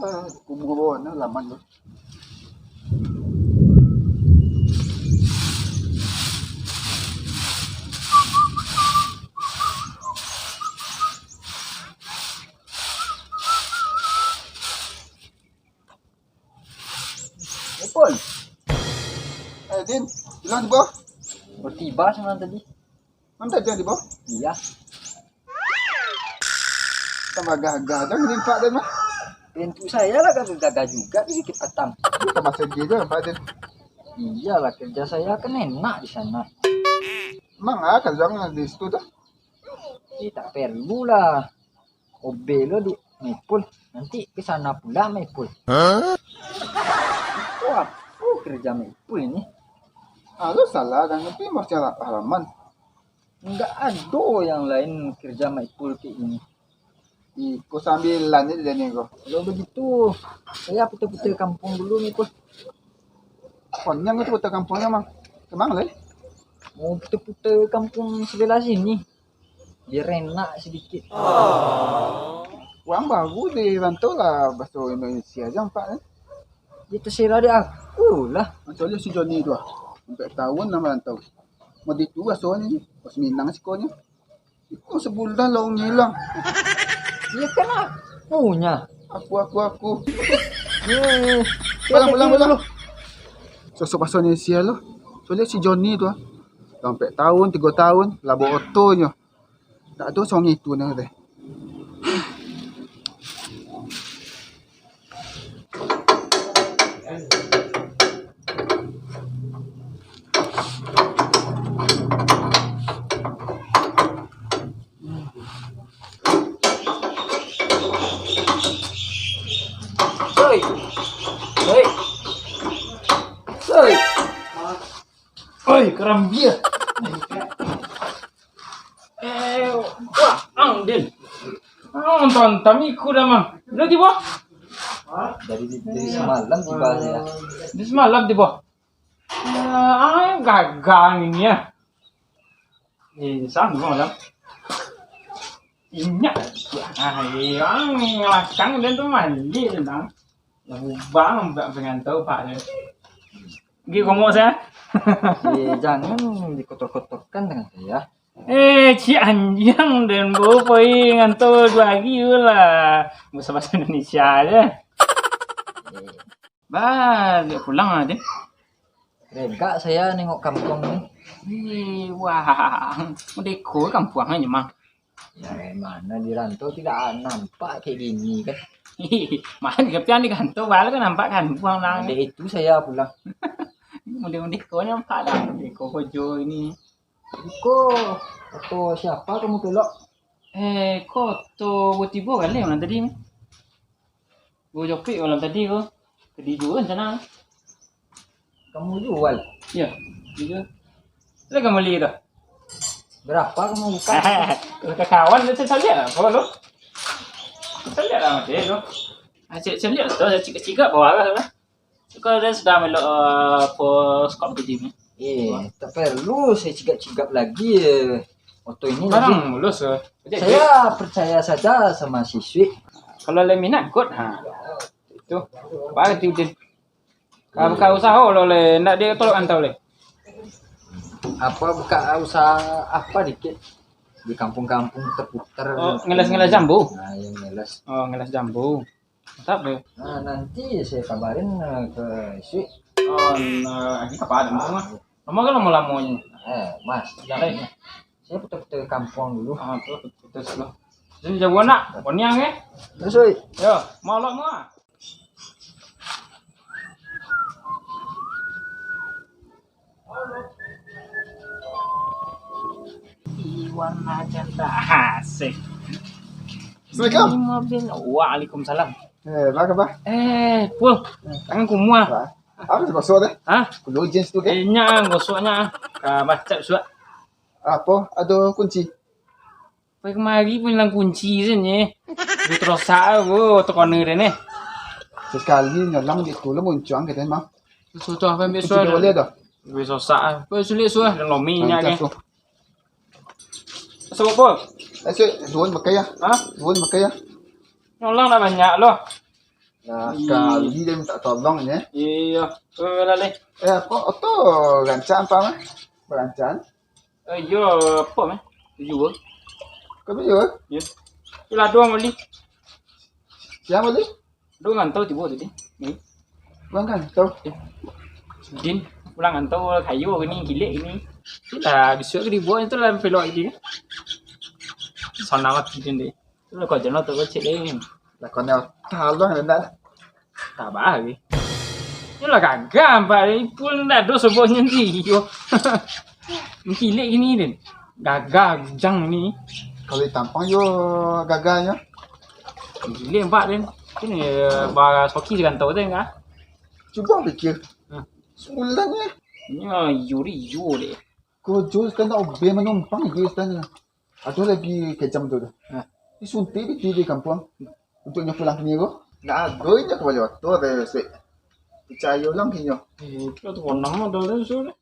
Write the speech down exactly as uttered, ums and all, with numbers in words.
Ah, kubua bawah ni laman tu. Ipul. Eh, Din, bilang tibo. Baru tibo samalam tadi. Mantap jan tibo? Iyo. Tambah gagah jan nampak den mah. Pintu sayo lah gagah-gagah juo, sadikit patang. Itu tambah segi jan nampak den. Iyolah, karajo sayo kan enak di sano. Emang a karajo di situ tu? Eh, tak paralu lah. Obek lo di Maipul. Nanti ka sano pulo Maipul. Hah? Itu apo karajo Maipul ini? Ah, lo salah, kan itu masih halaman. Indak ado yang lain karajo Maipul kek gini. Iko sambilan je dari ko. Kalau begitu, sayo puta-puta kampuang dulu, Maipul. Konyang tu puta kampuang, Mang. Kemang lai? Mau puta-puta kampuang sabalah sini. Biar enak sadikit. Urang baru di rantau lah baso Indonesia jan nampak, eh. Yo, tasarah dek aku lah. Macam si Joni tu ah. Ampek taun lah marantau. Mode tu rasonyo, pas Minang sikonyo. Iko sabulan lah urang ilang. Yo kan akunyo. Aku, aku, aku. Eh, Pulang, pulang, pulang. Sosok baso Indonesia lo. Macam si Joni tu ah. Ampek taun, tigo taun, lah baoto nyo. Tak ado songai tu nah teh. Soi. Soi. Soi. Oi, karambia. Eh, wah, ang, Din. Ang, nonton, tamiku dah, Mang. Udah tibo? Dari, dari samalam tibo sayo. Dari samalam tibo? Eh, ang, gagal ini yo. Eh, sanggup lah. Inyak. Ah, eh, ang, ngalakang dan tu mandi tentang. Lah ubah, ang, budak pangantau, Pak, tu. Gi komo sayo. Eh, jangan dikotor-kotorkan dengan sayo. Eh, ciek anjiang den, bo, poi nganto duo ari tu lah. Baso-baso Indonesia se. Baliak pulang lah, Den. Regak sayo nengok kampuang ni. Eh, wah, merdeka kampuang ni, Mang. Yo, mano di rantau tidak nampak kayak gini kan. Mano di kampuang, di rantau, baliak kan nampak kampuang lah. Dek itu sayo pulang. Merdeka-merdeka ni nampak lah. Merdeka kojo ini. Iko, kato siapo kamu tu, Lok? Eh, kato bo tibo kali malam tadi ni. Gua copik malam tadi ko. Ka dijual sana. Kamu jual? Iya, dijual. Lah kamu beli tu? Berapa kamu buka? Kawan tu saya lihat lah, apa tu? Saya lihat lah macam tu. Ah, saya, saya lihat tu, saya cigak-cigak bawah lah. Kalau dia sudah melok, eh, post kau pergi ni. Eh, tak perlu saya cigap-cigap lagi, eh. Oto ini lagi. Sekarang mulus, eh. Saya percaya saja sama si Sweet. Kalau lain minat, kot. Ha. Itu. Apa kata Udin? Kalau buka usaha lo le, ndak dia tolak antau le. Apa buka usaha apa dikit? Di kampung-kampung terputar. Oh, ngelas-ngelas jambu? Nah, yang ngelas. Oh, ngelas jambu. Mantap deh. Nah, nanti saya kabarin, eh, ke Sweet. Oh, nah, lagi apa ada mau mah? Lama kan lama-lamanya. Eh, Mas, jangan. Saya putar-putar kampung dulu. Ah, tu putar dulu. Jadi jauh nak, koniang eh. Terus, Sweet. Yo, mau lok mau. Iwan aja ndak asik. Assalamualaikum. Ini mobil. Waalaikumsalam. Eh, apa khabar? Eh, Pul, tangan kumuah. Apa tu gosok tu? Hah? Kulo jeans tu kan? Eh, nyak, gosoknya. Ka bacak suak. Apa? Ada kunci? Pai kamari pun ilang kunci sajo. Dia terosak aku, tekona dia ni. Sekali nyolang di tu lah muncuang kita mah. Susah apa ambil suara? Boleh dah. Lebih susah. Apa sulit suara? Dan lomi nya ke? Sebab apa? Eh, suruh pakai ya. Hah? Suruh pakai ya. Nyolang dah banyak loh. Nah, sekali dia minta tolong ya. Iya. Eh, lah leh. Eh, apa? Oto rancak apa mah? Rancak. Eh, iyo, apa mah? Tujuh ke? Kau tujuh ke? Iya. Itulah dua beli. Siapa beli? Dua ngantau tiba tadi. Ni. Pulang kan? Tahu. Din, pulang ngantau kayu gini, gilek gini. Itulah, besok ke dibuat itulah pelok gini. Sana mati din deh. Itulah kau jangan tahu kecil lagi. Lah kau ni talang dan dah. Tabah lagi. Itulah gagah, Pak. Ipul ndak ada sebabnya nanti. Yo. Gilek gini din. Gagah jang ni. Kalau ditampang yo gagahnya. Gilek empat din. Kini eh, bah soki segantau tu enggak? Cuba pikir. Hmm. Sebulan ya. Nya yuri yo deh. Kojo sekarang nak obeh manumpang je sekarang. Ada lagi kejam tu tu. Nah. Disuntik di di kampung. Untuknya pulang ke Niro. Nak agoi je kembali waktu ada sik. Percaya ulang kinyo. Eh, itu tu orang ada tu sudah.